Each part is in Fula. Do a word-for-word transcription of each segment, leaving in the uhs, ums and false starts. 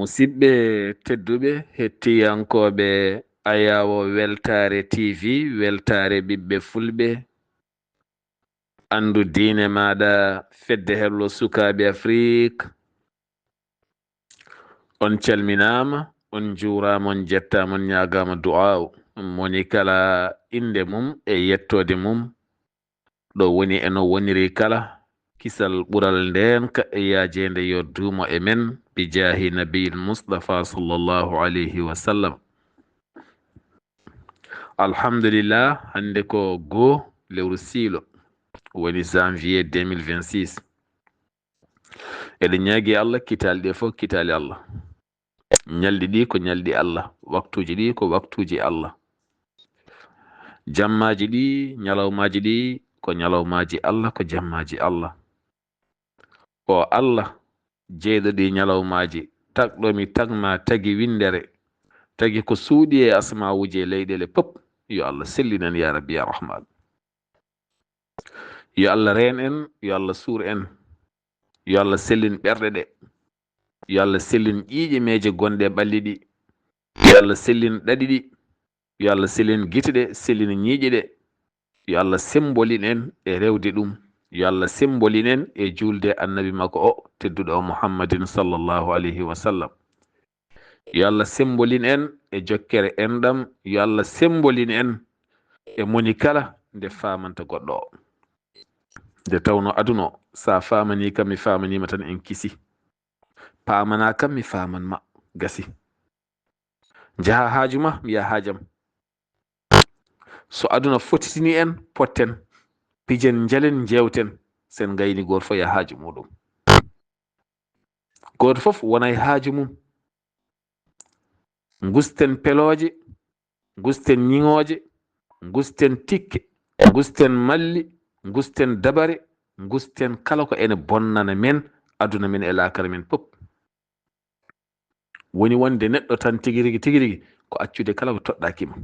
Musidɓe tedduɓe, hettiyankooɓe Ayaawo Weltaare T V, Weltaare ɓiɓɓe Fulɓe, anndu diine maaɗa, Fedde Hello Sukaaɓe Afrik. On calminaama, on njuuraama, on njettaama, on ñaagaama du'aaw. Moni kala innde mum e yettoode mum, ɗo woni e no woniri kala, kisal ɓural ndeenka e yaajeende yo duumo e men, bi jaahi Nabiyil Mustafa sallallahu alayhi wa sallam. Alhamdulillah, hannde ko goo lewru siilo, woni janvier deux mille vingt-six. Eɗen ñaagi Allah, kitaali ɗe fof kitaali Allah. Ñalɗi ɗi ko ñalɗi Allah, waktuuji ɗi ko waktuuji Allah. Jammaaji ɗi, ñalawmaaji ɗi ko ñalawmaaji Allah, ko jammaaji Allah. O Allah, jeyɗo ɗi ñalawmaaji, tagɗo mi tagma, tagi winndere, tagi ko suuɗi e asmaawuuji e leyɗeele pop, yo Allah sellin en, ya Rabbi, ya Rahman. Yo Allah reen en, yo Allah suur en, yo Allah sellin ɓerɗe ɗe, yo Allah sellin ƴiiƴe meeje gonɗe e ɓalli ɗi, yo Allah sellin ɗaɗi ɗi, yo Allah sellin gite ɗe, sellin ñiiƴe ɗe, yo Allah sembolin en e rewde ɗum, yo Allah sembolin en e juulde Annabi makko o tedduɗo o Muhammadin sallallahu alayhi wa sallam. Yo Allah sembolin en e jokkere enɗam, yo Allah sembolin en e moni kala nde faamanta goɗɗo o. Nde tawno aduna o, so a faamanii kam, mi faamaniima tan, en kisi. Paamanaa kam, mi faaman ma, gasi. Njaha haaju ma, mi yaha haajam. So aduna fotitini en, potten, pijen, njalen, njeewten, sen ngayni gooto fof yaha haaju muuɗum. Gooto fof wona e haaju mum. Ngusten pelooje, ngusten ñiŋooje, ngusten tikke, ngusten malli, ngusten dabare, ngusten kala ko ene bonnana men, aduna men e laakara men pop. Woni wonde neɗɗo tan tigi rigi, tigi rigi, ko accude kala ko toɗɗaaki ma.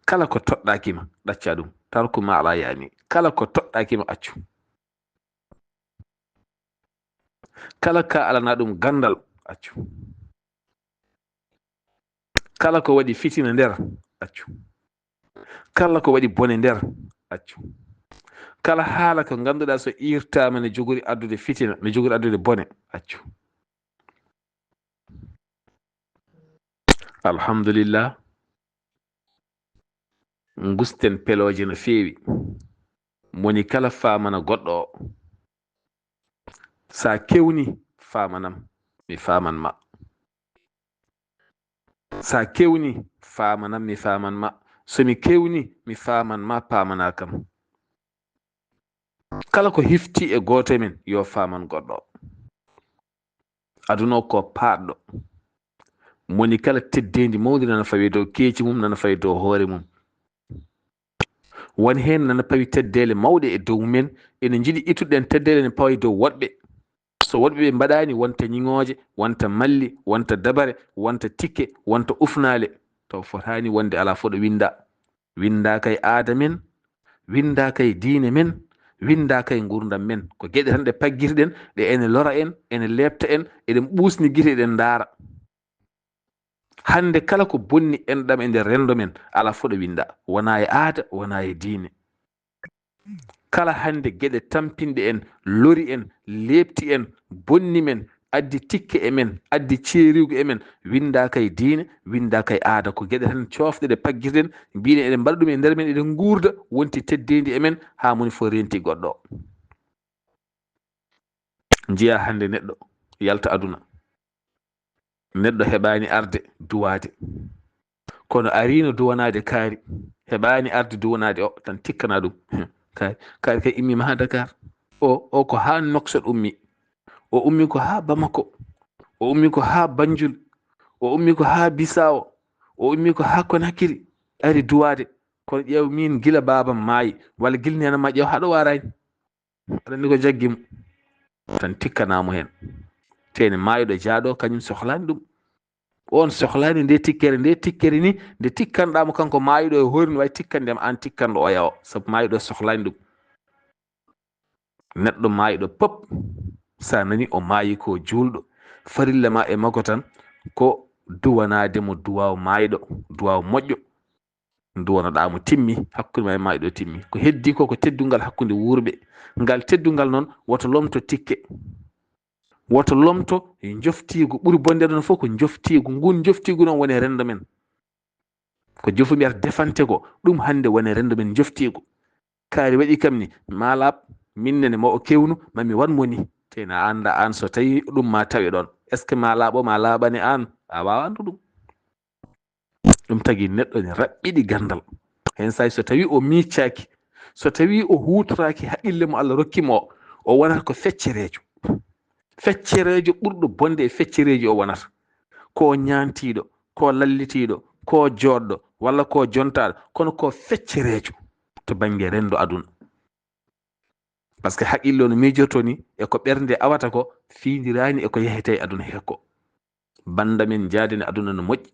Kala ko toɗɗaaki ma, ɗacca ɗum. Tarku ma ala yaani. Kala ko toɗɗaaki ma, accu. Kala ka alana ɗum ganndal, accu. Kala ko waɗi fitina nder, accu. Kala ko waɗi bone nder, accu. Kala haala ko ngannduɗaa so iirtaama ne jogori addude fitina, ne jogori addude bone, accu. Alhamdulillah. Ngusten pelooje no feewi. Moni kala faamana goɗɗo o. Sa kewni, faamanam, mi faaman ma. Sa kewni, faamanam, mi faaman ma. So mi kewni, mi faaman ma, paamanaa kam. Kala ko hifti e gooto e men, yo faaman goɗɗo o. Aduna o ko paaɗɗo. Moni kala teddeendi mawndi nana fawi dow keeci mum, nana fawi dow hoore mum. Won heen nana pawi teddeele mawɗe e dow mumen, ene njiɗi ittude ɗeen teddeele, ene pawa e dow woɗɓe. So woɗɓe ɓe mbaɗaani, wonta ñiŋooje, wonta malli, wonta dabare, wonta tikke, wonta ufnaale. Taw fotaani wonde, alaa fof ɗo winndaa. Winndaaka e aada men, winndaaka e diine men, winndaaka e nguurndam men. Ko geɗe tan ɗe paggirɗen, ɗe ene lora en, ene leepta en, eɗen ɓuusni gite, eɗen ndaara. Hannde kala ko bonni enɗam e nder renndo men, alaa fof ɗo winndaa. Wonaa e aada, wonaa e diine. Kala hannde geɗe tampinɗe en, lori en, leepti en, bonni men, addi tikke e men, addi ceeriigu e men, winndaaka e diine, winndaaka e aada. Ko geɗe tan coofɗe ɗe paggirɗen, mbiɗen eɗen mbaɗa ɗum e nder men, eɗen nguurda, wonti teddeendi e men, haa moni fof reenti goɗɗo o. Njiyaa hannde neɗɗo yalta aduna. Neɗɗo heɓaani arde duwaade. Kono ariino duwanaade kaari. Heɓaani arde duwanaade o, tan tikkana ɗum. Kaari, kaari kay immiima haa Dakar. O, o ko haa Nouakchott ummi. O ummi ko haa Bamako. O ummi ko haa Banjul. O ummi ko haa Bissau. O ummi ko haa Conakry. Ari duwaade. Kono ƴeew min gila baabam maayi, walla gila neene ma ƴeew haa ɗo waaraani. Aɗa anndi ko jaggi mo. Tan tikkana mo heen. Teeni maayɗo jaaɗo, kañum sohlaani ɗum. On sohlaani nde tikkere, nde tikkere ni, nde tikkanɗaa mo kanko maayɗo e hoore, no wayi tikkande ma aan tikkanɗo oya o. Sabu maayɗo sohlaani ɗum. Neɗɗo maayɗo pop, so a nani o maayi ko juulɗo, Farilla ma e makko tan ko duwanaade mo duwaaw maayɗo, duwaaw moƴƴo. Duwanoɗaa mo timmi, hakkunde ma e maayɗo timmi. Ko heddi ko, ko teddungal hakkunde wuurɓe. Ngal teddungal noon, woto lomto tikke. Woto lomto njoftiigu. Ɓuri bonde ɗon fof ko njoftiigu. Ngun njoftiigu noon woni e renndo men. Ko jofu mbiyata defante ko, ɗum hannde woni e renndo men njoftiigu. Kaari waɗi kam ni, ma laaɓ, min nene mo o kewnu, ma mi wan mo ni. Tena annda aan so tawi ɗum ma tawe ɗon. Est-ce que ma laaɓo, ma laaɓani aan? A waawa anndu ɗum. Ɗum tagi neɗɗo ne raɓɓiɗi ganndal. Heen saay so tawi o miicaaki, so tawi o huutoraaki haqqille mo Allah rokki mo o, o wonata ko feccereejo. Feccereejo ɓurɗo bonde e feccereeji o wonata. Ko ñaantiiɗo, ko lallitiiɗo, ko jooɗɗo, walla ko jontaaɗo, kono ko feccereejo to bannge renndo aduna. Parce que haqqille no miijortoo ni, e ko ɓernde awata ko, fiindiraani e ko yahete e aduna he ko. Bannda men njaadene aduna no moƴƴi,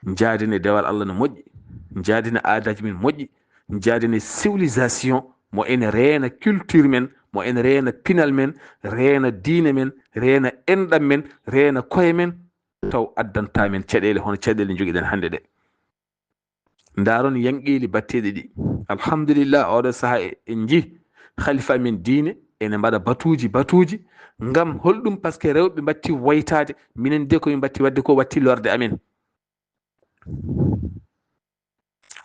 njaadene dewal Allah no moƴƴi, njaadene aadaaji men moƴƴi, njaadene civilisation mo ene reena culture men, mo ene reena pinal men, reena diine men, reena enɗam men, reena koye men, taw addanta men caɗeele hono caɗeele njogiɗen hannde ɗe. Ndaaron yanqeeli batteeɗi ɗi. Alhamdulillah, oɗo sahaa e-, en njii khalifa men diine ene mbaɗa batuuji, batuuji. Ngam holɗum? Parce que rewɓe mbatti woytaade. Minen de ko min mbatti waɗde ko watti lorde amen.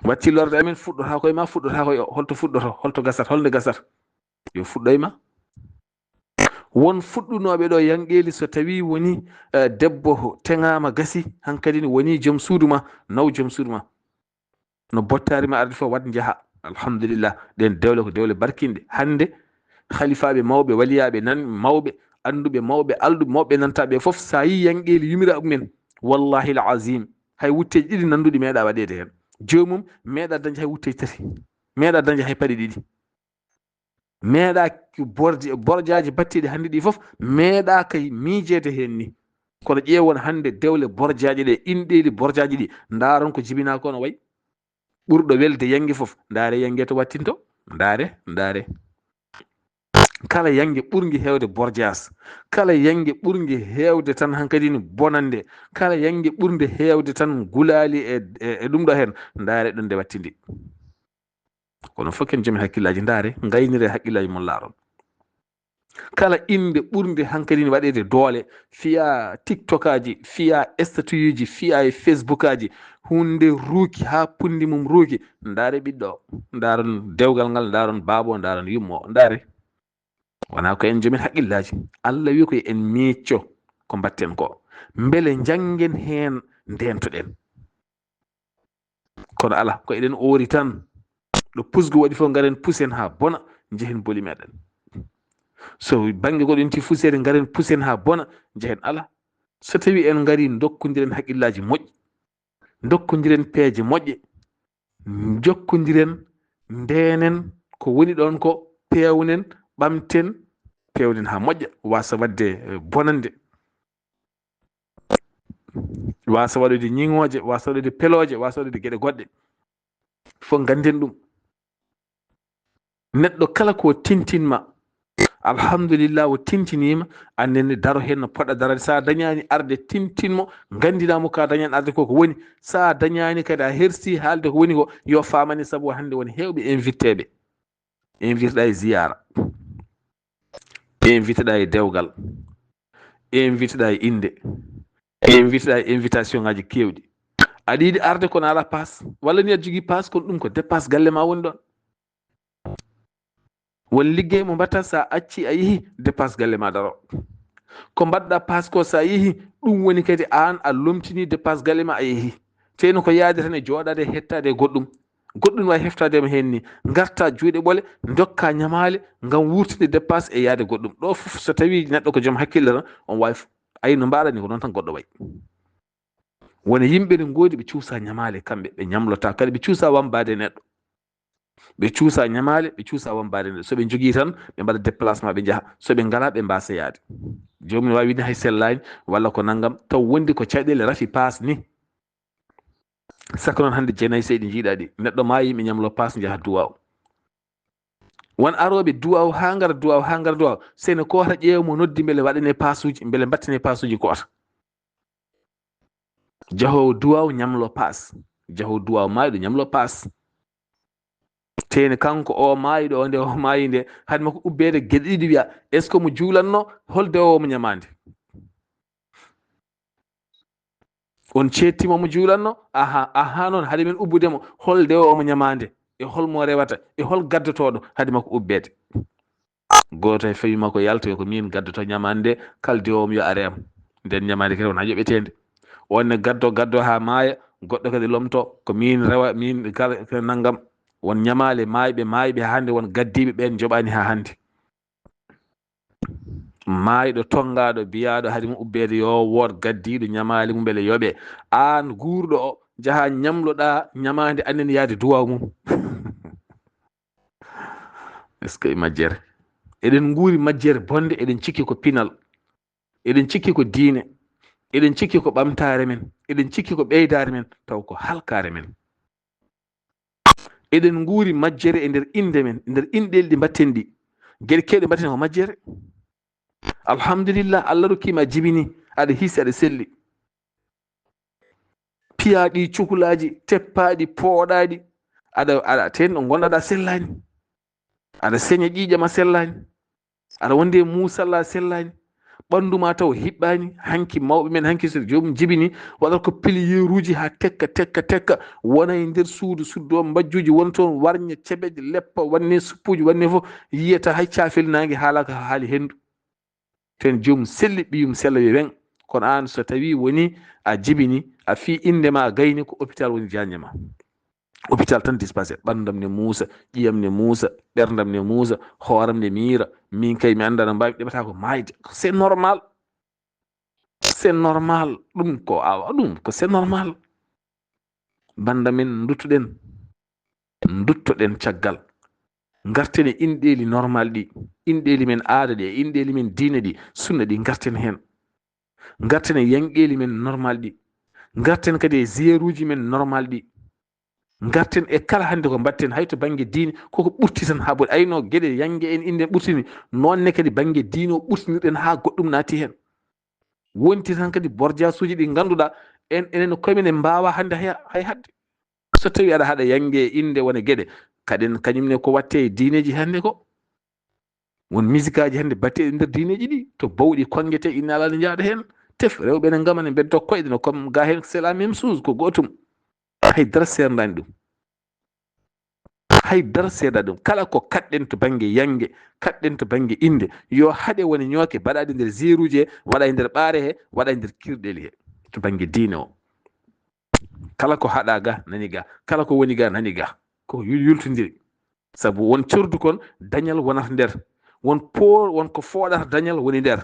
Watti lorde amen fuɗɗotaa koye ma, fuɗɗotaa koye o. Holto fuɗɗoto, holto gasat, holnde gasat? Yo fuɗɗoy ma. Won fuɗɗunooɓe ɗo yanqeeli, so tawi woni, eh, debbo teŋaama gasi, hankadi ne woni joom suudu ma, naw joom suudu ma. No bottaari ma arde fof, waɗ njaha. Alhamdulillah, ɗen dewle ko dewle barkinɗe. Hannde, khalifaaɓe mawɓe, waliyaaɓe nan mawɓe, annduɓe mawɓe, alɗuɓe mawɓe nantaaɓe fof, so a yii yanqeeli yumiraaɓe men, wallahi al azim, hay wutteeji ɗiɗi nannduɗi meeɗa waɗeede heen. Joomum meeɗa dañde hay wutteeji tati, meeɗa dañde hay paɗe ɗiɗi. Meeɗa ki bordi-, borjaaji battiiɗi hannde ɗi fof, meeɗa kay miijeede heen ni. Kono ƴeewon hannde dewle borjaaji ɗe, inɗeeli borjaaji ɗi, ndaaron ko jibinaa ko no wayi. Ɓurɗo welde yange fof, ndaare yange to wattinto, ndaare, ndaare. Kala yange ɓurnge heewde borjaas, kala yange ɓurnge heewde tan hankadi ni bonande, kala yange ɓurnde heewde tan gulaali e, e, e ɗum ɗo heen, ndaare ɗum nde wattindi. Kono fof ken jomi hakkillaaji, ndaare, ngaynire hakkillaaji mon laaron. Kala innde ɓurnde hankadi ne waɗeede doole, fiya TikTokaaji, fiya statuuji, fiya e Facebookaaji, huunde ruuki haa punndi mum ruuki, ndaare ɓiɗɗo o, ndaaron dewgal ngal, ndaaron baaba o, ndaaron yumma o, ndaare. Wonaa ko en jomin hakkillaaji. Allah wi ko en miicco ko mbatten ko. Mbele njanngen heen, ndeentoɗen. Kono alaa, ko eɗen oori tan. Ɗo pusgu waɗi fof, ngaren pusen haa bona, njehen boli meɗen. So bannge goɗɗo inti fuseede, ngaren pusen haa bona, njehen alaa. So tawi en ngari, ndokkondiren hakkillaaji moƴƴi, ndokkondiren peeje moƴƴe, njokkondiren, ndeenen ko woni ɗoon ko, peewnen, ɓamten, peewnen haa moƴƴa, waasa waɗde, eh, bonande. Waasa waɗude ñiŋooje, waasa waɗude pelooje, waasa waɗude geɗe goɗɗe. Fof ngannden ɗum. Neɗɗo kala ko tintin ma, alhamdulillah, o tintiniima, annden ne daro heen no poɗɗa darade. So a dañaani arde tintin mo, nganndinaa mo ka dañan arde ko ko woni. So a dañaani kadi a hersi haalde ko woni ko, yo faamane, sabu hannde won heewɓe invitteeɓe. Inviteɗa e ziyaara, inviteɗa e dewgal, inviteɗa e innde, inviteɗa e invitation ngaji keewɗi. Aɗa yiɗi arde kono alaa paas, walla ni aɗa jogii paas kono ɗum ko dépasse galle ma woni ɗoon. Won liggey mo mbaɗta, so a acci a yehi, dépasse galle ma daro. Ko mbaɗɗa paas ko, so a yehi, ɗum woni kadi aan a lomtini dépasse galle ma, a yehi. Teyno ko yaade tan e jooɗaade e hettaade e goɗɗum. Goɗɗum wawi heftaade ma heen ni. Ngarta juuɗe ɓole, ndokka ñamaale ngam wurtude dépasse e yaade goɗɗum. Ɗo fof so tawi neɗɗo ko joom hakkille tan, on wawi f-, ayi no mbaɗa ni ko noon tan goɗɗo wayi. Wona yimɓe ne ngoodi ɓe cuusa ñamaale kamɓe, ɓe ñamlota kadi ɓe cuusa wambaade neɗɗo. Ɓe cuusa ñamaale, ɓe cuusa wambaade neɗɗo. So ɓe njogii tan, ɓe mbaɗa déplacement, ɓe njaha. So ɓe ngalaa, ɓe mbaasa yaade. Joomum ne waawi wiide hay sellaani walla ko nanngam, taw wondi ko caɗeele rafi paas ni. Saka noon hannde jeenayi seyɗi njiiɗaa ɗi. Neɗɗo maayi, yimɓe ñamlo paas, njaha duwaaw. Won arooɓe duwaw haa ngara, duwaw haa ngara, duwaw. Sene ko wata ƴeewa mo noddi mbele waɗane paasuuji, mbele mbattane paasuuji ko wata. Jahoowo duwaw ñamlo paas. Jahoowo duwaw maayɗo ñamlo paas. Tene kanko o maayiɗo o, nde o maayi nde, hade makko ubbeede geɗe ɗiɗi wiya, est-ce que mo juulanno? Hol dewowo mo ñamaande? On ceettimo mo juulanno? Aha, aha, noon hade men ubbude mo, hol dewowo mo ñamaande? E hol mo rewata? E hol gaddotooɗo hade makko ubbeede? Gooto e fawi makko yalta, ko min gaddoto ñamaande nde, kala dewowo mo yo are am. Nden ñamaande kadi wona yoɓeteende. On ne gaddo, gaddo haa maaya, goɗɗo kadi lomto, ko min rewa, min kala, kala nanngam. Won ñamaale maayɓe, maayɓe haa hannde, won gaddiiɓe ɓeen njoɓaani haa hannde. Maayɗo, tonngaaɗo, biyaaɗo hade mum ubbeede yo wood gaddiiɗo ñamaale mum mbele yoɓe. Aan guurɗo o, njahaa ñamloɗaa ñamaande annen yaade duwaaw mum. Est-ce que majjere? Eɗen nguuri majjere bonde, eɗen cikki ko pinal. Eɗen cikki ko diine. Eɗen cikki ko ɓamtaare men. Eɗen cikki ko ɓeydaare men, taw ko halkaare men. Eɗen nguuri majjere e nder innde men, e nder inɗeeli ɗi mbatten ɗi. Geɗe keewɗe mbatten ko majjere. Alhamdulillah, Allah rokkiima a jibini, aɗa hiisi, aɗa selli. Piyaaɗi cukalaaji, teppaaɗi, pooɗaaɗi, aɗa, aɗa, teen ɗo ngonɗaa aɗa sellaani. Aɗa seña ƴiiƴam a sellaani. Aɗa wondi e muusalla a sellaani. Ɓanndu ma taw hiɓɓaani. Hanki mawɓe men, hanki so joomum jibini, waɗata ko piliyeeruuji haa tekka, tekka, tekka. Wona e nder suudu, suddo mbajjuuji, wona toon warña, cebeje, leppa, wanne suppuuji, wanne fof. Yiyata hay caafel naange haalaaka, haali henndu. Teen joomum selli, ɓiyum sella, wi weŋ. Kono aan, so tawii woni a jibini, a fii innde ma, a gayni, ko hôpital woni jaañe ma. Hôpital tan dispassé, ɓanndam ne muusa, ƴiyam ne muusa, ɓerndam ne muusa, hooram ne miira, min kay mi anndaa no mbaawi, ɗeɓata ko maayde. C'est normal. C'est normal. Ɗum ko awa, ɗum ko c'est normal. Bannda men, nduttuɗen. Nduttoɗen caggal. Ngarten e inɗeeli normal ɗi, inɗeeli men aada ɗi, e inɗeeli men diine ɗi, sunna ɗi, ngarten heen. Ngarten e yanqeeli men normal ɗi. Ngarten kadi e ziyeeruuji men normal ɗi. Ngarten e kala hannde ko mbaɗten, hay to bannge diine, koko ɓurti tan haa ɓuri. Ay no geɗe yanqe en innde ɓurtini, noon ne kadi bannge diine o ɓurtinirɗen haa goɗɗum naati heen. Wonti tan kadi borjaasuuji ɗi ngannduɗaa en, enen koye men en mbaawaa hannde hay, hay haɗde. So tawii aɗa haɗa yanqe e innde wona geɗe, kaɗen kañum ne ko waɗte e diineeji hannde ko. Won misikaaji hannde baɗteeɗi nder diineeji ɗi, to bawɗi konngetee, inna alaa ne njahda heen. Tef, rewɓe ne ngama ne mbedda koyɗe no comme ga heen, c'est la même chose, ko gootum. Hay dara seerdaani ɗum. Hay dara seerdaani ɗum. Kala ko kaɗɗen to bannge yanqe, kaɗɗen to bannge innde, yo haɗe woni ñooke baɗaaɗe nder ziyeeruuji he, waɗa e nder ɓaare he, waɗa e nder kirɗeeli he, to bannge diine o. Kala ko haɗaa ga, nani ga. Kala ko woni ga, nani ga. Ko yul-, yultondiri. Sabu won cordu kon, dañal wonata nder. Won po-, won ko fooɗata dañal woni nder.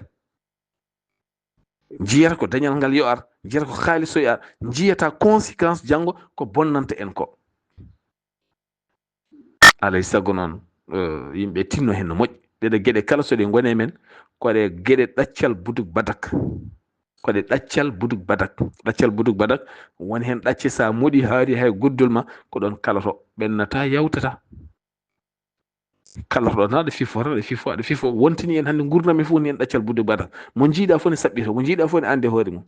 Njiyata ko dañal ngal yo ar, njiyata ko haalis o yo ar, njiyata conséquence janngo ko bonnanta en ko. Alay sago noon, eh, yimɓe tinno heen no moƴƴi. Ɗeɗe geɗe kala so ɗe ngoni e men, ko ɗe geɗe ɗaccal buduk badak. Ko ɗe ɗaccal buduk badak. Ɗaccal buduk badak, won heen ɗacce so a moɗi haari hay guddol ma, ko ɗoon kalato. Ɓennata, yawtata. Kalato ɗoon, aɗa fifo tan, aɗa fifo, aɗa fifo. Wontini en hannde nguurndam men fof woni heen ɗaccal buduk badak. Mo njiiɗa fof ne saɓɓito, mo njiiɗa fof ne anndi hoore mum.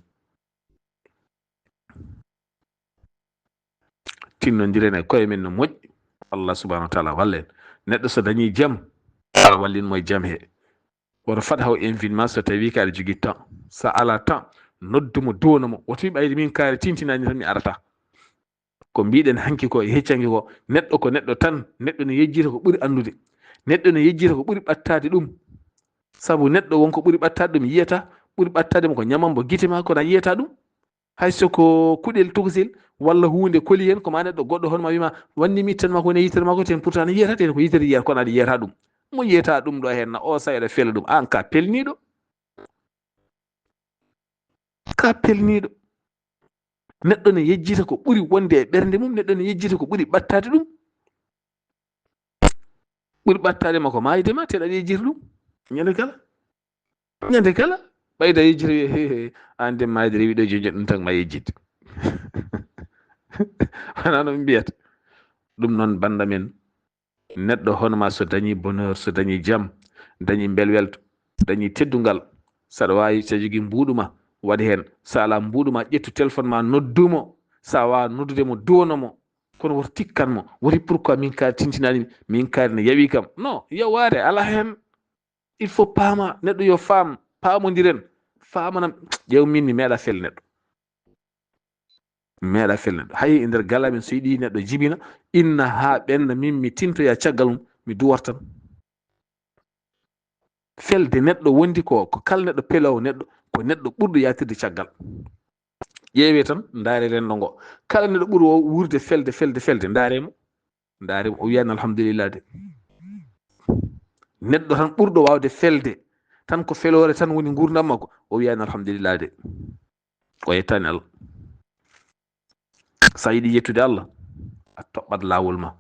Tinnondiren e koye men no moƴƴi. Allah subhanahu wa taala walla en. Neɗɗo so dañii jam, Allah wallin mo e jam he. Woto fad haw invite ma so tawii ka aɗa jogii temps. So a alaa temps, noddu mo, duwano mo. Woto wiy ɓayde min kaari tintinaani tan mi arata. Ko mbiɗen hanki ko e heccanki ko, neɗɗo ko neɗɗo tan, neɗɗo ne yejjita ko ɓuri anndude. Neɗɗo ne yejjita ko ɓuri ɓattaade ɗum. Sabu neɗɗo won ko ɓuri ɓattaade ɗum yiyata, ɓuri ɓattaade mo ko ñamambo gite ma, kono a yiyata ɗum. Hay so ko kuɗel tokosel walla huunde koli heen, ko ma neɗɗo goɗɗo hono ma wima, wanni mi tan ma ko woni e yitere ma ko ten, pourtant ne yiyata ten ko yitere yiyata, kono aɗa yiyata ɗum. Mo yiyata ɗum ɗo heen na o sa eɗa fela ɗum, aan ka pelniiɗo. Ka pelniiɗo. Neɗɗo ne yejjita ko ɓuri wonde e ɓernde mum, neɗɗo ne yejjita ko ɓuri ɓattaade ɗum. Ɓuri ɓattaade ma ko maayde ma, teɗa yejjita ɗum. Ñande kala. Ñande kala. Ɓayda yejjita, he, he, he. Aan de maayde rewi ɗo, joño ɗum tan ma yejjit. Wona no ɓe mbiyata. Ɗum noon bannda men. Neɗɗo hono ma, so dañi bonheur, so dañi jam, dañi mbelwelto, dañi teddungal, saɗa waawi, so jogii mbuuɗu ma, waɗ heen. So alaa mbuuɗu ma, ƴettu téléphone ma, noddu mo. So a waawaa noddude mo, duwano mo. Kono woto tikkan mo, woti pourquoi min kaari tintinaani, min kaari ne yawi kam. Non, yawaare alaa heen. Il faut paama, neɗɗo yo faam, paamondiren, faamanam, ƴeew min mi meeɗa fel neɗɗo. Mi meeɗa fel neɗɗo. Hay e nder gala men so yiɗi neɗɗo jibina, inna haa ɓenna min mi tintoya caggal mum, mi duwor tan. Felde neɗɗo wondi ko, ko kala neɗɗo peloowo neɗɗo, ko neɗɗo ɓurɗo yaatirde caggal. Ƴeewee tan, ndaaree renndo ngo. Kala neɗɗo ɓurɗo o wuurde felde, felde, felde, ndaaree mo. Ndaaree mo, o wiyaani alhamdulillah de. Neɗɗo tan ɓurɗo waawde felde, tan ko feloore tan woni nguurndam makko, o wiyaani alhamdulillah de. O yettaani Allah. So a yiɗi yettude Allah, a toɓɓat laawol ma.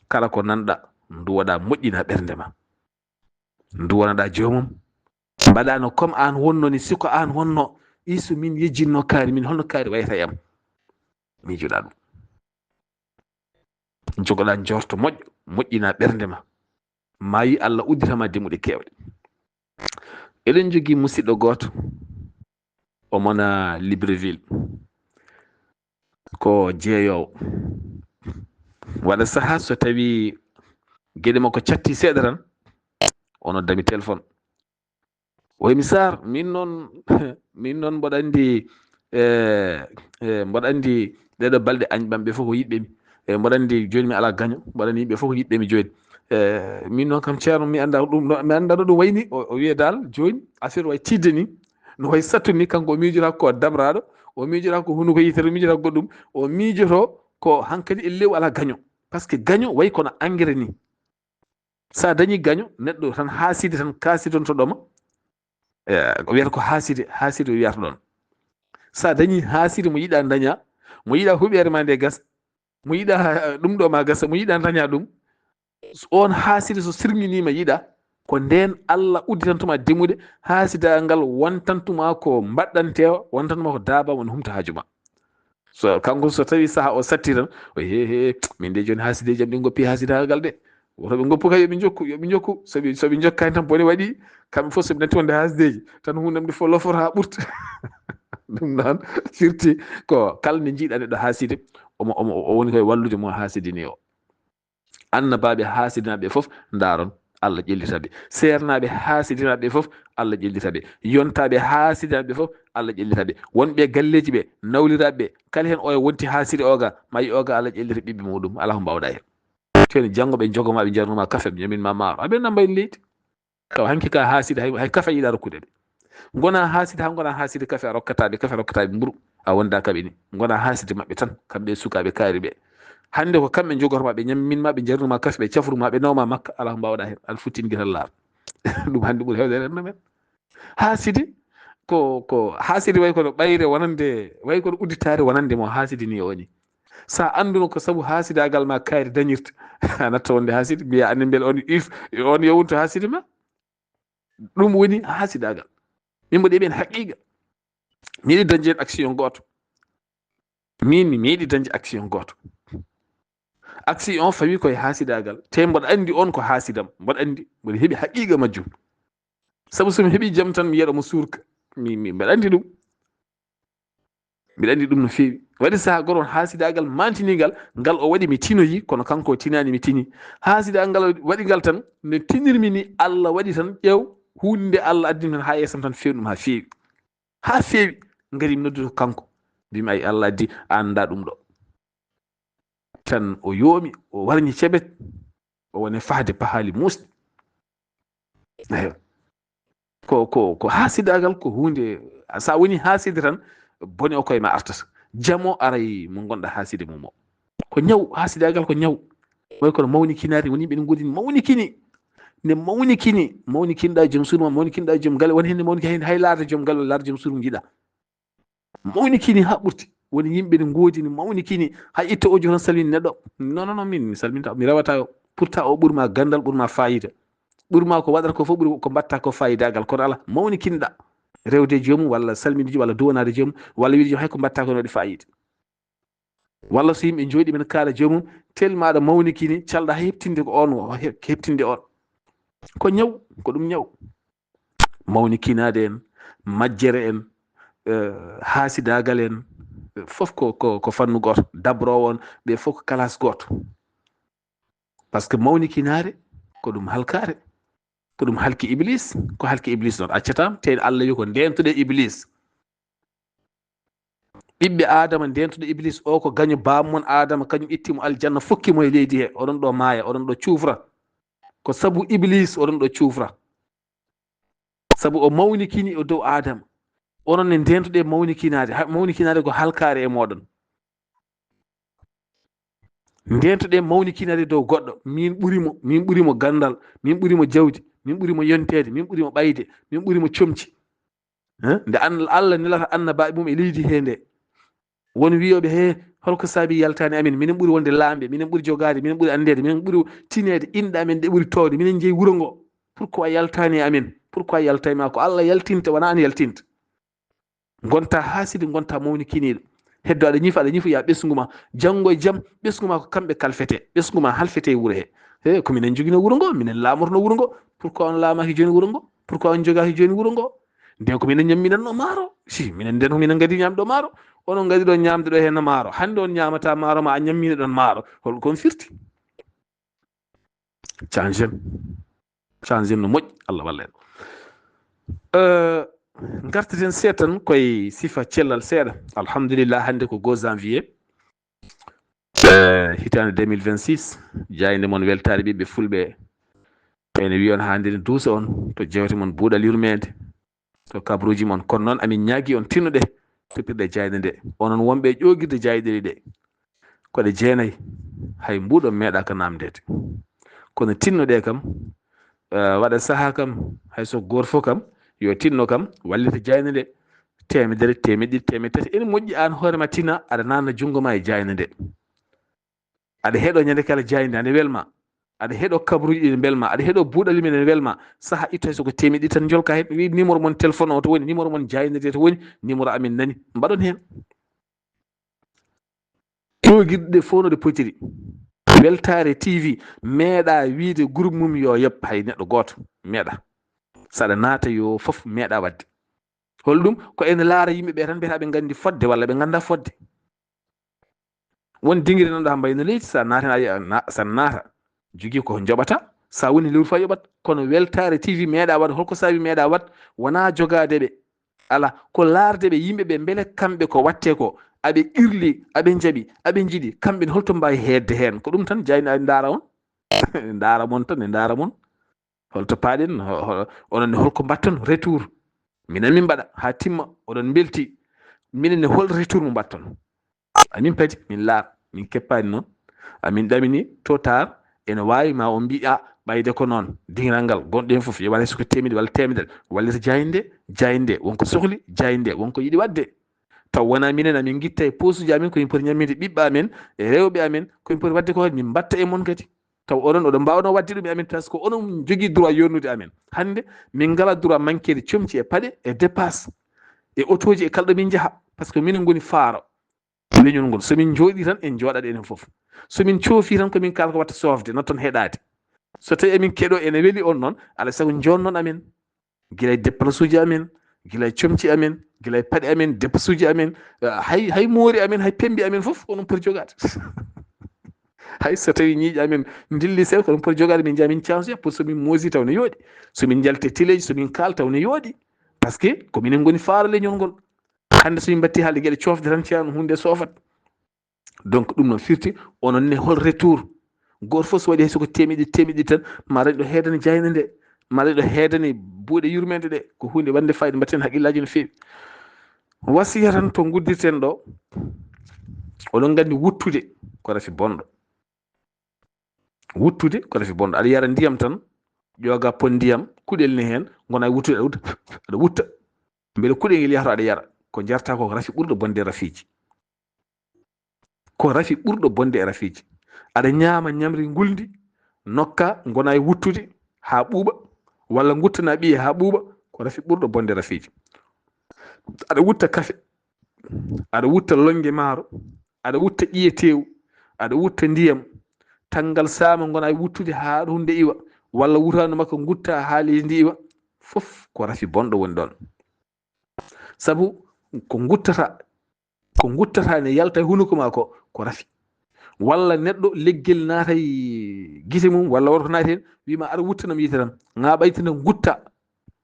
Kala ko nanɗa, nduwoɗa, moƴƴina ɓernde ma. Nduwanaɗa joomum. Mbaɗano comme aan wonno ni, si ko aan wonno, iso min yejjinno kaari, min holno kaari wayata e am? Miijoɗa ɗum. Jogoɗa njorto moƴƴo, moƴƴina ɓernde ma. Maayi Allah udditama demuɗe keewɗe. Eɗen jogii musidɗo gooto, o mona Libreville. Ko jeeyoowo. Waɗa sahaa so tawi geɗe makko catti seeɗa tan, o noddami téléphone. O wi mi, Saar, min noon, min noon mboɗa anndi, eh, eh, mboɗa anndi ɗeɗo balɗe añ ɓam ɓe fof ko yiɗɓe mi. Eh, mboɗa anndi jooni mi alaa gaño, mboɗa anndi yimɓe fof ko yiɗɓe mi jooni. Eh, min noon kam ceerno mi annda ɗum, no, mi annda no ɗum wayni. O, o wiye dal jooni affaire way tiidde ni, no way sattu ni, kanko o miijotaa ko dabraɗo, o miijotaa ko hunuko yitere, o miijotaa goɗɗum, o miijoto ko hankadi e lew alaa gaño. Parce que gaño way kono engrais ni. Sa dañi gaño, neɗɗo tan haaside tan kaasidontoɗoma. Eh, o wiyata ko haaside, haaside o wiyata ɗon. Sa dañi haaside mo yiɗa daña, mo yiɗa huɓeere ma nde gasa, mo yiɗa, eh, ɗum ɗo ma gasa, mo yiɗa daña ɗum. On haaside so sirŋinima yiɗa, ko nden Allah udditantuma demuɗe, haasidagal ngal wontantuma ko mbaɗɗantewa, wontantuma ko daaba won humta haaju ma. So kanko so tawi saha o satti tan, o he he, min de jooni haasideji am ɗin goppi haasidaagal de. Woto ɓe goppu kay, yoɓe jokku, yoɓe jokku. Soɓe, soɓe jokkani tan bone waɗi, kamɓe fof soɓe natti wonde haasideji tan, hundam ɗi fof lofoto ha ɓurta. Ɗum noon firti ko kala nde jiiɗa neɗɗo haaside, omo, omo, o woni koye wallude mo haasidini o. Annabaaɓe haasidinaaɓe fof, ndaaron, Allah ƴellita ɓe. Seernaaɓe haasidinaaɓe fof, Allah ƴellita ɓe. Yontaaɓe haasidinaaɓe fof, Allah ƴellita ɓe. Wonɓe e galleeji ɓe, nawliraaɓe ɓe, kala heen oya wonti haasidi oga, mayi oga, Allah ƴellita ɓiɓɓe muɗum. Alaa ko mbaawɗa heen. Teni janngo ɓe jogo ma, ɓe jarnu ma kafe, ɓe ñamin ma maaro. Aɓe namba e leydi. Taw hanki ka haasidi, hay, hay kafe yiɗa rokkude ɓe. Ngona haasidi, ha ngona haasidi kafe a rokkata ɓe, kafe a rokkata ɓe mburu. A wonda kaɓe ni. Ngona haasidi maɓɓe tan, kamɓe e sukaaɓe kaari ɓe. Hannde ko kamɓe jogoto ma, ɓe ñammin ma, ɓe jarnu ma kafe, ɓe cafru ma, ɓe nawma makka, alaa ko mbaawɗa heen. Aɗa futti ngiral laaɓa. Ɗum hannde ɓuri heewde e renndo men. Haasidi ko, ko haasidi way kono ɓayre wonande, way kono udditaare wonande mo haasidi ni o ni. Sa annduno ko sabu haasidagal ma kaari dañirta, a natta wonde haasidi, mbiya annen mbele on if, on yowunto haasidi ma? Ɗum woni haasidagal. Min mboɗi ɓen haqiqa. Mi yiɗi dañde heen action gooto. Min mi meeɗi dañde action gooto. Action o fawi koye haasidagal. Te mboɗo anndi on ko haasidam. Mboɗo anndi, mboɗo heɓi haqiqa majjum. Sabu so mi heɓi jam tan mi yeɗo mo suurka. Mi, mi, mbeɗa anndi ɗum. Mbiɗa anndi ɗum no feewi. Waɗi saha goto on haasidagal mantinigal, ngal o waɗi mi tinoyi, kono kanko o tinaani mi tini. Haasidagal ngal waɗi ngal tan, no tinirmi ni, Allah waɗi tan, ƴeew, huunde nde Allah addini tan haa yeesam tan feewni ɗum haa feewi. Haa feewi, ngari mi noddude ko kanko. Mbimi, "Ay, Allah addi, a anndaa ɗum ɗo." Tan o yoomi, o warñi cebet, o woni fahde pahaali muusɗi. Eyo. Ko, ko, ko haasidagal ko huunde, sa woni haaside tan, bone o koye ma artata. Jamo aray mo ngonɗa haaside mum o. Ko ñaw, haasidagal ko ñaw. Way kono mawnikinaare woni ɓe ngoodini mawnikini. Nde mawnikini, mawnikinɗa joom suudu ma, mawnikinɗa joom galle, woni heen mawnikini hay laarde joom galle, laarde joom suudu njiɗa. Mawnikini haa ɓurti. Woni yimɓe ne ngoodini, mawnikini. Hay itta o joton salmini neɗɗo. Non, non, non, min mi salminta, mi rewata o. Pourtant o ɓuri ma ganndal, ɓuri ma fayida. Ɓuri ma ko waɗata ko fof, ɓuri ko mbaɗta ko fayidagal. Kono alaa, mawnikinɗa. Rewde joomum walla salminde joomum walla duwanaade joomum walla wiide joomum hay ko mbaɗta ko no waɗi fayida. Walla so yimɓe njooɗi men kaala joomum, tellement aɗa mawnikini, calɗa hay heɓtinde ko on, o he-, heɓtinde on. Ko ñaw, ko ɗum ñaw. Mawnikinaade en, majjere en, eh, haasidaagal en, eh, fof ko, ko, ko fannu gooto. Dabroowo on, ɓe fof ko kalaas gooto. Parce que mawnikinaare ko ɗum halkaare. Ko ɗum halki Iblis, ko halki Iblis noon. Accataam, te Allah wi ko ndeentoɗe Iblis. Ɓiɓɓe Aadama, ndeentoɗe Iblis, o ko gaño baam mon Aadama, kañum itti mo aljanna, fokki mo e leydi he. Oɗon ɗo maaya, oɗon ɗo cuufra. Ko sabu Iblis, oɗon ɗo cuufra. Sabu o mawnikini o dow Aadama. Onon ne ndeentoɗe mawnikinaade. Ha, mawnikinaade ko halkaare e mooɗon. Ndeentoɗe mawnikinaade dow goɗɗo. Min ɓuri mo, min ɓuri mo ganndal, min ɓuri mo jawdi, min ɓuri mo yonteede, min ɓuri mo ɓayde, min ɓuri mo comci. Hein? Nde an-, Allah nelata annabaaɓe mum e leydi he nde. Won wiyooɓe, "He, holko saabi yaltaani amin? Minen ɓuri wonde laamɓe, minen ɓuri jogaade, minen ɓuri anndeede, minen ɓuri tineede, inɗe amen ɗe ɓuri toowde, minen njeyi wuro ngo. Pourquoi yaltaani e amin? Pourquoi yaltaani ma?" Ko Allah yaltinta, wonaa an yaltinta. Ngonta haasidi, ngonta mawnikiniiɗo. Heddo aɗa ñifa, aɗa ñifa, ya ɓesngu ma. Janngo e jam, ɓesngu ma ko kamɓe kalfete. Ɓesngu ma halfete e wuro he. He, ko minen njogino wuro ngo, minen laamorno wuro ngo. Pourquoi on laamaaki jooni wuro ngo? Pourquoi on jogaaki jooni wuro ngo? Nden ko minen ñamminanno maaro. Si, minen nden ko minen ngadi ñaamde ɗo maaro. Onon ngadi ɗo ñaamde ɗo heen maaro. Hannde on ñaamata maaro ma a ñammina ɗon maaro. Hol kon firti? Changen. Changen no moƴƴi. Allah walla en. Eh, ngartaten seeɗa tan koye sifa cellal seeɗa. Alhamdulillah, hannde ko deux janvier. Eh, hitaande deux mille vingt-six. Jaaynde mon weltaare ɓiɓɓe fulɓe. Ene wiyon haa nden duusa on to jewte mon buuɗal yurmeende. To kabruuji mon. Kono noon amin ñaagi on tinnuɗe toppirɗe jaaynde nde. Onon wonɓe e ƴoogirde jaaynde ɗe. Ko ɗe jeenayi. Hay mbuuɗo meeɗaaka naamndeede. Kono tinnuɗe kam, eh, waɗa sahaa kam, hay so gooto fof kam, yo tinno kam, wallita jaaynde nde. Teemedere, teemeɗɗe ɗiɗi, teemeɗɗe tati. Ene moƴƴi aan hoore ma tina, aɗa naatna junngo ma e jaaynde nde. Aɗa heɗo ñande kala jaaynde, ane welma. Aɗa heɗo kabruuji ɗi ne mbelma. Aɗa heɗo buuɗali men ne welma. Saha itto hay so ko teemeɗɗe ɗiɗi tan njolka heen. Wi numéro mon téléphone o to woni, numéro mon jaaynde nde to woni, numéro amin nani. Mbaɗon heen. Ƴoogirɗe fof no ɗe potiri. Weltaare T V meeɗa wiide groupe mum yo yoɓ hay neɗɗo gooto. Meeɗa. Saɗa naata yo fof meeɗa waɗde. Holɗum? Ko ene laara yimɓe ɓe tan mbiyata ɓe nganndi fodde walla ɓe ngannda fodde. Won dingiri nan ɗo haa mbayno leydi, sa naati na, na, sa naata, jogii ko njoɓata, sa woni lewru fa yoɓat. Kono weltaare T V meeɗa waɗ, holko saabi meeɗa waɗ? Wonaa jogaade ɓe. Ala, ko laarde ɓe yimɓe ɓe, mbele kamɓe ko watte ko, aɓe qirli, aɓe njaɓi, aɓe njiɗi, kamɓe ne holto mbaawi heedde heen? Ko ɗum tan jayni aɗa ndaara on. Ndaara mon tan, ne ndaara mon. Holto paaɗen? Ho-, ho-, onon ne holko mbatton retour? Minen min mbaɗa haa timma, oɗon mbelti. Minen ne hol retour mo mbatton? Amin padi, min laar, min keppaani noon. Amin ɗamini tôt tard, ene waawi ma on mbiya ɓayde ko noon. Dingiral ngal, gonɗen fof, yo waɗe so ko teemedde walla teemedere, wallita jaaynde, jaaynde, wonko sohli, jaaynde, wonko yiɗi waɗde. Taw wonaa minen, amin ngitta e posuji amin, ko min poti ñamminde ɓiɓɓe amen, e rewɓe amen, ko min poti waɗde ko, min mbatta e mon kadi. Taw onon, oɗon mbaawno waɗde ɗum e amen, parce que onon njogii droit yonnude amen. Hannde, min ngalaa droit manqueede comci e paɗe, e dépasse, e otooji, e kala ɗo min njaha, parce que minen ngoni faaro leñol ngol. So min njooɗii tan, en njooɗat enen fof. So min coofii tan, ko min kala ko watta soofde, natton heɗaade. So tawi emin keɗoo ene weli on noon, alaa e sago njoonnon amen. Gila e dépense uji amen, gila e comci amen, gila e paɗe amen, dépense uji amen, eh, hay, hay moori amen, hay pembi amen fof, onon poti jogaade. Hay so tawi ñiiƴe amen ndilli seeɗa, ko onon poti jogaade, min njaha min cansoya, pour so min moosi taw ne yooɗi. So min njalti e teleeji, so min kaal taw ne yooɗi. Parce que ko minen ngoni faaro leñol ngol. Hannde so min mbatti haalde geɗe coofde tan, ceerno, huunde soofat. Donc, ɗum noon firti, onon ne hol retour? Gooto fof so waɗi hay so ko temeɗɗe, temeɗɗe tan, ma dañ ɗo heedani jaaynde nde, ma dañ ɗo heedani buuɗe yurmeende ɗe, ko huunde waɗnde fayida, mbatten haqqillaaji no feewi. Wasiya tan to nguddirten ɗo, oɗon nganndi wuttude ko rafi bonɗo. Wuttude ko rafi bonɗo. Aɗa yara ndiyam tan, ƴooga pon ndiyam, kuɗel ne heen, ngona e wuttude, aɗa wutta, aɗa wutta. Mbele kuɗel ngel yahata aɗa yara. Ko jarta ko, ko rafi ɓurɗo bonde rafiiji. Ko rafi ɓurɗo bonde e rafiiji. Aɗa ñaama ñamri ngulndi, nokka, ngona e wuttude haa ɓuuɓa, walla nguttana ɓiye haa ɓuuɓa, ko rafi ɓurɗo bonde rafiiji. Aɗa wutta kafe, aɗa wutta lonnge maaro, aɗa wutta ƴiye teewu, aɗa wutta ndiyam, tanngal saama ngona e wuttude haa ɗo huunde iwa, walla wuraandu makko ngutta haa leydi ndi iwa, fof ko rafi bonɗo woni ɗoon. Sabu ko nguttata, ko nguttata ne yalta e hunuko ma ko, ko rafi. Walla neɗɗo leggel naata e gite mum, walla woto ko naati heen, wiima aɗa wuttanam yitere am, ŋaa ɓayta nde ngutta,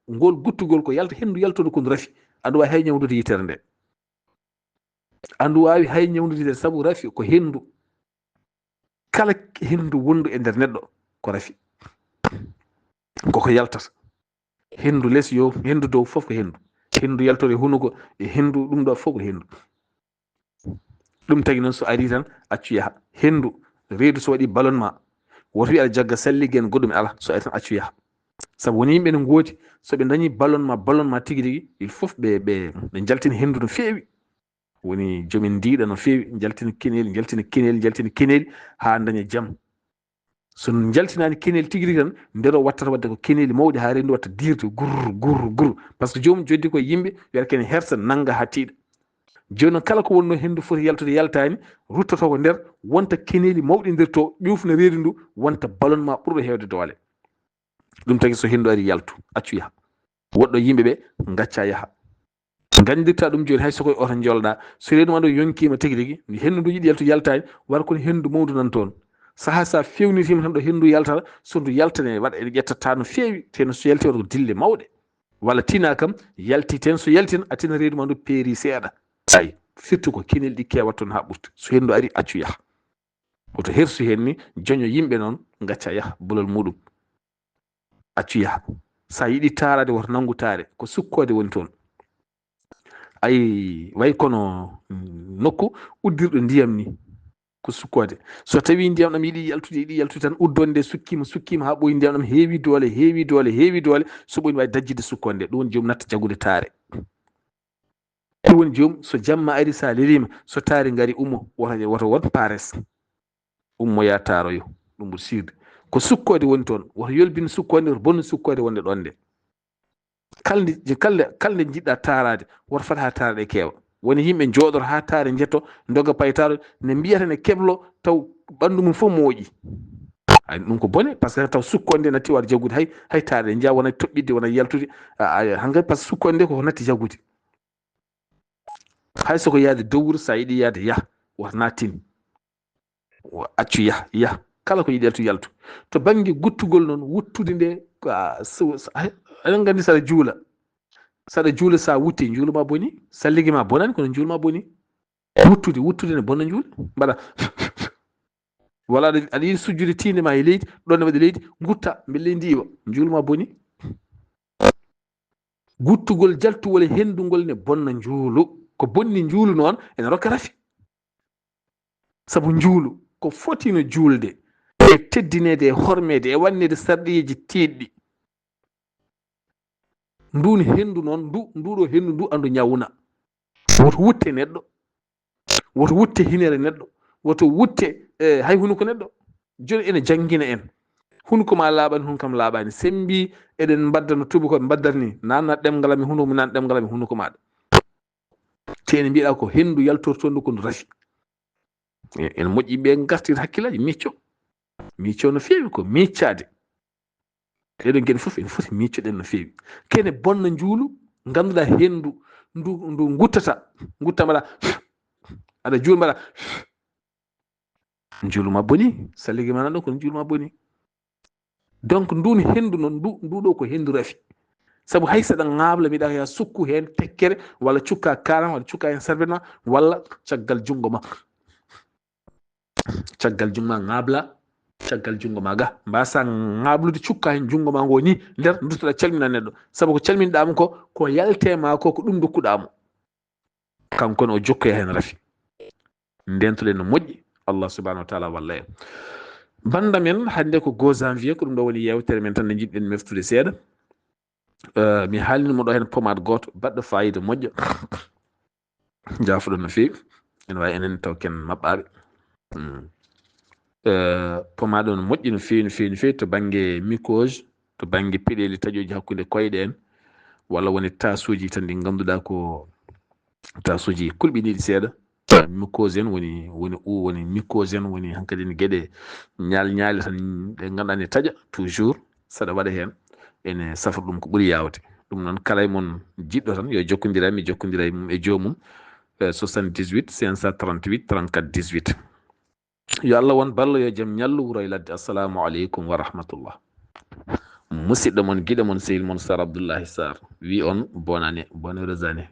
ngol guttugol ko yalta, henndu yaltuɗo ko ndu rafi. Aɗa waawi hay ñawndude yitere nde. Aɗa waawi hay ñawndude yitere, sabu rafi ko henndu. Kala henndu wonndu e nder neɗɗo ko rafi. Koko yaltata. Henndu les yo, henndu dow fof ko henndu. Henndu yaltore hunuko e henndu ɗum ɗo fof ko henndu. Ɗum tagi noon so ari tan accu yaha. Henndu reedu so waɗi ballon ma, woto wi aɗa jagga salligen goɗɗum e ala, so ari tan accu yaha. Sabu woni yimɓe ne ngoodi, so ɓe dañi ballon ma, ballon ma tigi rigi, il faut ɓe, ɓe, ɓe njaltina henndu no feewi. Woni jomin ndiiɗa no feewi, njaltina keneeli, njaltina keneeli, njaltina keneeli, haa daña jam. So njaltinaani keneeli tigi rigi tan, ndero wattata waɗde ko keneeli mawɗi, haa reedu watta dirde, gurr, gurr, gurr. Par ce que joomum joddi ko e yimɓe, wiyata kene hersa, nannga haa tiiɗa. Jooni noon, kala ko wonnoo henndu foti yaltude yaltaani, ruttoto ko nder, wonta keneeli mawɗi nder to, ƴuufna reedu ndu, wonta ballon ma ɓurɗo heewde doole. Ɗum tagi so henndu ari yaltu, accu yaha. Woɗɗo yimɓe ɓe, ngacca yaha. Nganndirta ɗum jooni, hay so koye oto njolɗa, so reedu ma ndu yonkiima tigi rigi, ndi henndu ndu yiɗi yaltu yaltaani, wata ko henndu mawndu nan toon. Sahaa sa feewnitiima tan ɗo henndu yaltata, so ndu yaltane waɗa ene ƴettata no feewi, teno so yalti waɗa ko dille mawɗe. Walla tina kam, yalti ten, so yalti tan, a tina reedu ma ndu peeri seeɗa. Ay, firti ko keneeli ɗi keewat toon haa ɓurti. So henndu ari, accu yaha. Woto hersu heen ni, joño yimɓe noon, ngacca yaha, bolol muɗum. Accu yaha. Sa yiɗi taaraade, woto nanngu taare. Ko sukkoode woni toon. Ay, way kono, mm, nokku uddirɗo ndiyam ni. Ko sukkoode. So tawi ndiyam ɗam yiɗi yaltude, yiɗi yaltude tan, uddoonde nde sukkiima, sukkiima haa ɓooyi, ndiyam ɗam heewi doole, heewi doole, heewi doole. So ɓooyi, wawi dajjitde sukkoode nde. Ɗum woni joom natta jagude taare. Ɗum woni joom, so jamma ari, sa leliima, so taari ngari, ummo, woto, woto won pares. Ummo ya taaroyo, ɗum ɓuri sirde. Ko sukkoode woni toon. Woto yolbin sukkoode, woto bonnu sukkoode wonde ɗoon nde. Kalnde, kalnde, kalnde njiɗɗa taaraade, woto fat haa taare ɗe keewa. Woni yimɓe njooɗor haa taare njetto, ndoga paytaaro, ne mbiyata ne keblo, taw ɓanndu mum fof mooƴi. Ay, ɗum ko bone, par ce que taw sukkoode nde natti waɗ jaggude, hay, hay taare ɗe njiya wona toɓɓidde, wona yaltude. A, a, hannga par ce que sukkoode nde koko natti jaggude. Hay so ko yahde dowru, sa yiɗi yahde, yah, wata nattin. Wa-, accu yah, yah. Kala ko yiɗi yaltu, yaltu. To bannge guttugol noon, wuttude nde, ko a, so, so, a, eɗen nganndi saɗa juula. Saɗa juula, sa wutti, njuulu ma boni. Salligi ma bonani, kono njuulu ma boni. Wuttude, wuttude ne bona njuulu. Mbaɗa. Walla aɗa, aɗa yiɗi sujjude tiinde ma e leydi, ɗon ne waɗi leydi, ngutta, mbele leydi iwa. Njuulu ma boni. Guttugol jaltugol e henndugol ne bonna njuulu. Ko bonni njuulu noon, ene rokka rafi. Sabu njuulu, ko fotino juulde, e teddineede, e hormeede, e wanneede sarɗiyeeji tiiɗɗi. Nduun henndu noon, ndu, ndu ɗo henndu ndu, andu ñawna. Woto wutte neɗɗo. Woto wutte hinere neɗɗo. Woto wutte, eh, hay hunuko neɗɗo. Jooni ene janngina en. Hunuko ma laaɓani, hunuko am laaɓani. Sembi eɗen mbadda no tuuba ko mbaddata ni. Nanna ɗemngal am e hunuko, mi nan ɗemngal am e hunuko maɗa. Te ene mbiɗa ko henndu yaltorto ndu ko ndu rafi. E-, ene moƴƴi ɓe ngartir hakkillaaji, micco. Micco no feewi ko miccaade. Ɗeɗo geɗe fof ene foti miccoɗen no feewi. Kene bonna njuulu, ngannduɗaa henndu, ndu, ndu guttata, gutta mbaɗa, aɗa juula mbaɗa, njuulu ma boni, salligi ma nan ɗo, kono njuulu ma boni. Donc, ndun henndu noon, ndu, ndu ɗo ko henndu rafi. Sabu hay saɗa ŋaabla, mbiɗa ya sukku heen tekkere, walla cukka karan, walla cukka heen sarbet ma, walla caggal junngo ma. Caggal junngo ma ŋaabla, caggal junngo ma ga. Mbasa ŋaablude cukka heen junngo ma ngo ni, nder duttoɗa calmina neɗɗo. Sabu ko calminɗa mo ko, ko yalte ma ko, ko ɗum dokkuɗa mo. Kanko ne o jokkoya heen rafi. Ndentoɗen no moƴƴi, Allah subhanahu wa taala walla en. Bannda men, hannde ko goo janvier, ko ɗum ɗo woni yeewtere men tan nde njiɗɗen meftude seeɗa. Eh, mi haalni mo ɗo heen pommade gooto, baɗɗo faayiida moƴƴo. Jaafoɗon no feewi. Ene waawi enen taw ken maɓɓaaɓe. Mm. Eh, pommade on moƴƴi no feewi, no feewi, no feewi to bannge mycose, to bannge peɗeeli taƴooji hakkunde koyɗe en, walla woni taasuuji tan ɗi ngannduɗaa ko taasuuji kulɓiniiɗi seeɗa. Mucosé en woni woni u woni mucosé en woni hankadi ne geɗe ñaal ñaali tan ɗe ngannduɗaa ne taƴa toujours saɗa waɗa heen ene safra ɗum ko ɓuri yaawde. Ɗum noon kala e mon jiɗɗo tan yo jokkondir e am, mi jokkondira e mum e joomum. Eh, soixante-dix-huit cinq cent trente-huit trente-quatre dix-huit. Yo Allah won ballo, yo jam ñallu wuro e ladde. Assalamu aleykum wa rahmatullah. Musidɗo mon, giɗo mon, sehil mon Sar Abdoullahi Sar wi on bonane, bonne heureuse année.